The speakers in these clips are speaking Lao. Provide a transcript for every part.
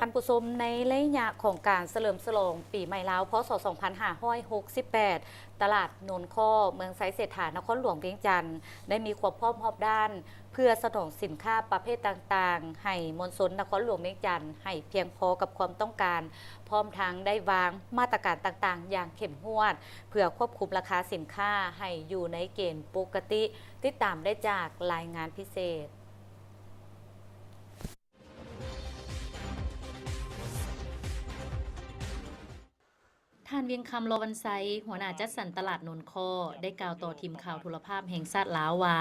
ທ່ານຜູ້ຊົມ, ໃນໄລຍະຂອງການສະເຫຼີມສະຫຼອງປີໃໝ່ລາວ ພ.ສ. ສອງພັນຫ້າຮ້ອຍຫົກສິບແປດ ຕະຫຼາດໂນນຄໍ້ ເມືອງໄຊເສດຖາ ນະຄອນຫຼວງວຽງຈັນ ໄດ້ມີຄວາມພ້ອມຮອບດ້ານ ເພື່ອສະໜອງສິນຄ້າປະເພດຕ່າງໆ ໃຫ້ມວນຊົນນະຄອນຫຼວງວຽງຈັນ ໃຫ້ພຽງພໍກັບຄວາມຕ້ອງການ, ພ້ອມທັງໄດ້ວາງມາດຕະການຕ່າງໆ ຢ່າງເຂັ້ມງວດ ເພື່ອຄວບຄຸມລາຄາສິນຄ້າໃຫ້ຢູ່ໃນເກນປົກກະຕິ. ຕິດຕາມໄດ້ຈາກລາຍງານພິເສດ. ທ່ານ ວຽງຄຳ ລໍວັນໄຊ, ຫົວໜ້າຈັດສັນຕະຫຼາດໂນນຄໍ້ ໄດ້ກ່າວຕໍ່ທີມຂ່າວໂທລະພາບແຫ່ງຊາດລາວວ່າ,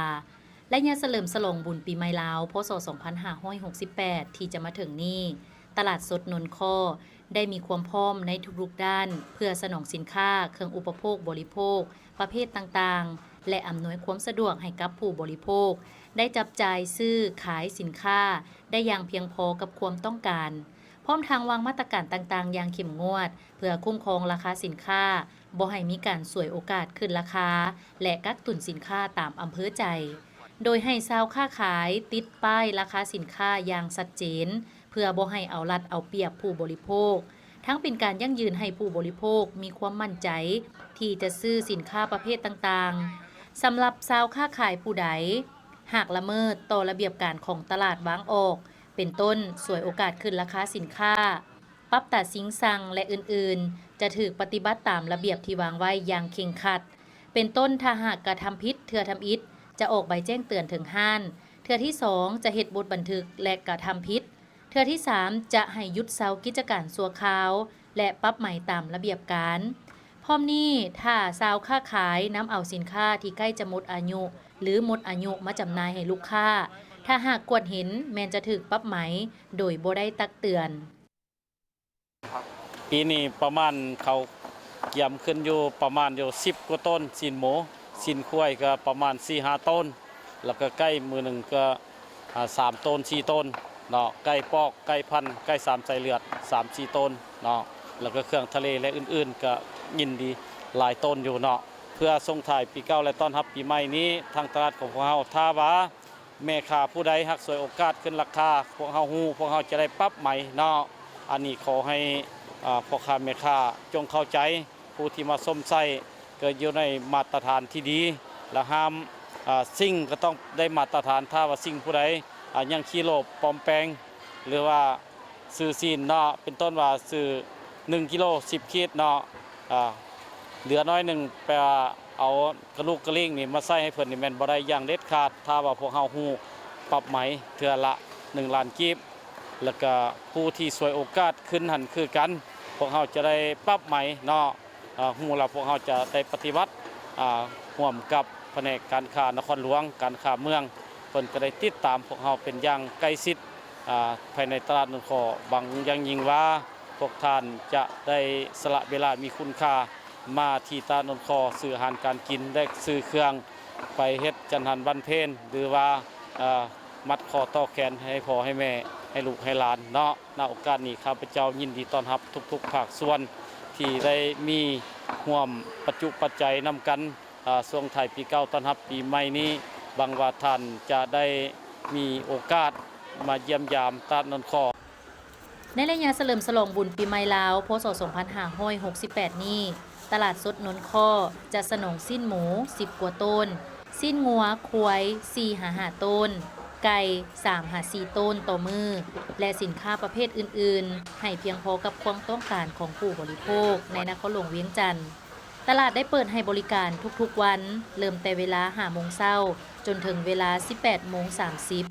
ໄລຍະສະເຫຼີມສະຫຼອງບຸນປີໃໝ່ລາວ ພ.ສ. ສອງພັນຫ້າຮ້ອຍຫົກສິບແປດ ທີ່ຈະມາເຖິງນີ້, ຕະຫຼາດສົດໂນນຄໍ້ ໄດ້ມີຄວາມພ້ອມໃນທຸກໆດ້ານ ເພື່ອສະໜອງສິນຄ້າ, ເຄື່ອງອຸປະໂພກບໍລິໂພກ ປະເພດຕ່າງໆ ແລະ ອຳນວຍຄວາມສະດວກໃຫ້ກັບຜູ້ບໍລິໂພກ ໄດ້ຈັບຈ່າຍຊື້ຂາຍສິນຄ້າໄດ້ຢ່າງພຽງພໍກັບຄວາມຕ້ອງການ, ພ້ອມທັງວາງມາດຕະການຕ່າງໆຢ່າງເຂັ້ມງວດ ເພື່ອຄຸ້ມຄອງລາຄາສິນຄ້າ, ບໍ່ໃຫ້ມີການສວຍໂອກາດຂຶ້ນລາຄາ ແລະ ກັກຕຸນສິນຄ້າຕາມອຳເພີໃຈ, ໂດຍໃຫ້ຊາວຄ້າຂາຍຕິດປ້າຍລາຄາສິນຄ້າຢ່າງຊັດເຈນ ເພື່ອບໍ່ໃຫ້ເອົາລັດເອົາປຽບຜູ້ບໍລິໂພກ, ທັງເປັນການຢັ້ງຢືນໃຫ້ຜູ້ບໍລິໂພກມີຄວາມໝັ້ນໃຈທີ່ຈະຊື້ສິນຄ້າປະເພດຕ່າງໆ. ສຳລັບຊາວຄ້າຂາຍຜູ້ໃດຫາກລະເມີດຕໍ່ລະບຽບການຂອງຕະຫຼາດວາງອອກ, ເປັນຕົ້ນ ສວຍໂອກາດຂຶ້ນລາຄາສິນຄ້າ, ປັບຕາຊິງຊັງ ແລະ ອື່ນໆ ຈະຖືກປະຕິບັດຕາມລະບຽບທີ່ວາງໄວ້ຢ່າງເຄັ່ງຄັດ. ເປັນຕົ້ນ ຖ້າຫາກກະທຳຜິດເທື່ອທຳອິດ ຈະອອກໃບແຈ້ງເຕືອນເຖິງຮ້ານ, ເທື່ອທີສອງ ຈະເຮັດບົດບັນທຶກ ແລະ ກະທຳຜິດ, ເທື່ອທີສາມ ຈະໃຫ້ຢຸດເຊົາກິດຈະການຊົ່ວຄາວ ແລະ ປັບໃໝຕາມລະບຽບການ. ພ້ອມນີ້ ຖ້າຊາວຄ້າຂາຍນຳເອົາສິນຄ້າທີ່ໃກ້ຈະໝົດອາຍຸ ຫຼື ໝົດອາຍຸມາຈຳໜ່າຍໃຫ້ລູກຄ້າ, ຖ້າຫາກກວດເຫັນແມ່ນຈະຖືກປັບໃໝໂດຍບໍ່ໄດ້ຕັກເຕືອນ. ປີນີ້ປະມານເຂົາກຽມຂຶ້ນຢູ່ປະມານຢູ່ສິບກວ່າໂຕນ, ຊີ້ນໝູ, ຊີ້ນຄວາຍກໍປະມານສີ່ຫ້າໂຕນ, ແລ້ວກໍໄກ່ມື້ໜຶ່ງກໍ ອາ ສາມໂຕນ ສີ່ໂຕນເນາະ, ໄກ່ປອກ, ໄກ່ພັນ, ໄກ່ສາມສາຍເລືອດ ສາມສີ່ໂຕນເນາະ, ແລ້ວກໍເຄື່ອງທະເລ ແລະ ອື່ນໆ ກໍຍິນດີຫຼາຍໂຕນຢູ່ເນາະ. ເພື່ອສົ່ງທ້າຍປີເກົ່າ ແລະ ຕ້ອນຮັບປີໃໝ່ນີ້ ທາງຕະຫຼາດຂອງພວກເຮົາ ຖ້າວ່າ ແມ່ຄ້າຜູ້ໃດຫາກສວຍໂອກາດຂຶ້ນລາຄາ ພວກເຮົາຮູ້ ພວກເຮົາຈະໄດ້ປັບໃໝເນາະ. ອັນນີ້ຂໍໃຫ້ ອາ ພໍ່ຄ້າແມ່ຄ້າຈົ່ງເຂົ້າໃຈ, ຜູ້ທີ່ມາຊົມໃຊ້ກໍຢູ່ໃນມາດຕະຖານທີ່ດີ ແລະ ຫ້າມ ອາ ຊິງກໍຕ້ອງໄດ້ມາດຕະຖານ. ຖ້າວ່າຊິງຜູ້ໃດ ອາ ຍັງຂີ້ໂລບປອມແປງ ຫຼືວ່າ ຊື້ຊີ້ນເນາະ, ເປັນຕົ້ນວ່າຊື້ໜຶ່ງກິໂລສິບຂີດເນາະ, ອາ ເຫຼືອໜ້ອຍໜຶ່ງ ແປວ່າເອົາກະດູກກະລິ້ງນີ້ມາໃສ່ໃຫ້ເພິ່ນນີ້ແມ່ນບໍ່ໄດ້ຢ່າງເດັດຂາດ. ຖ້າວ່າພວກເຮົາຮູ້ ປັບໃໝເທື່ອລະໜຶ່ງລ້ານກີບ, ແລ້ວກະຜູ້ທີ່ສວຍໂອກາດຂຶ້ນຫັ້ນຄືກັນ ພວກເຮົາຈະໄດ້ປັບໃໝເນາະ. ອາ ຮູ້ແລ້ວພວກເຮົາຈະໄດ້ປະຕິບັດ ອາ ຮ່ວມກັບພະແນກການຄ້ານະຄອນຫຼວງ, ການຄ້າເມືອງ, ເພິ່ນກໍໄດ້ຕິດຕາມພວກເຮົາເປັນຢ່າງໃກ້ຊິດ ອາ ພາຍໃນຕະຫຼາດໂນນຄໍ້. ຫວັງຢ່າງຍິ່ງວ່າພວກທ່ານຈະໄດ້ສະຫຼະເວລາມີຄຸນຄ່າມາທີ່ຕະຫຼາດໂນນຄໍ້ ຊື້ອາຫານການກິນ ແລະ ຊື້ເຄື່ອງໄປເຮັດຈັນຫັນບັນເພັນ ຫຼືວ່າ ອາ ມັດຂໍ້ຕໍ່ແຂນໃຫ້ພໍ່ໃຫ້ແມ່ ໃຫ້ລູກໃຫ້ຫຼານເນາະ. ນະໂອກາດນີ້ ຂ້າພະເຈົ້າຍິນດີຕ້ອນຮັບທຸກໆພາກສ່ວນທີ່ໄດ້ມີຮ່ວມປັດຈຸປັດໄຈນຳກັນ ອາ ຊ່ວງທ້າຍປີເກົ່າຕ້ອນຮັບປີໃໝ່ນີ້. ຫວັງວ່າທ່ານຈະໄດ້ມີໂອກາດມາຢ້ຽມຢາມຕະຫຼາດໂນນຄໍ້. ໃນໄລຍະສະເຫຼີມສະຫຼອງບຸນປີໃໝ່ລາວ ພ.ສ. ສອງພັນຫ້າຮ້ອຍຫົກສິບແປດນີ້, ຕະຫຼາດສົດໂນນຄໍ້ຈະສະໜອງຊີ້ນໝູສິບກວ່າໂຕນ, ຊີ້ນງົວ, ຄວາຍ ສີ່ຫາຫ້າໂຕນ, ໄກ່ ສາມຫາສີ່ໂຕນຕໍ່ມື້ ແລະ ສິນຄ້າປະເພດອື່ນໆ ໃຫ້ພຽງພໍກັບຄວາມຕ້ອງການຂອງຜູ້ບໍລິໂພກໃນນະຄອນຫຼວງວຽງຈັນ. ຕະຫຼາດໄດ້ເປີດໃຫ້ບໍລິການທຸກໆວັນ, ເລີ່ມແຕ່ເວລາຫ້າໂມງເຊົ້າ ຈົນເຖິງເວລາສິບແປດໂມງສາມສິບ.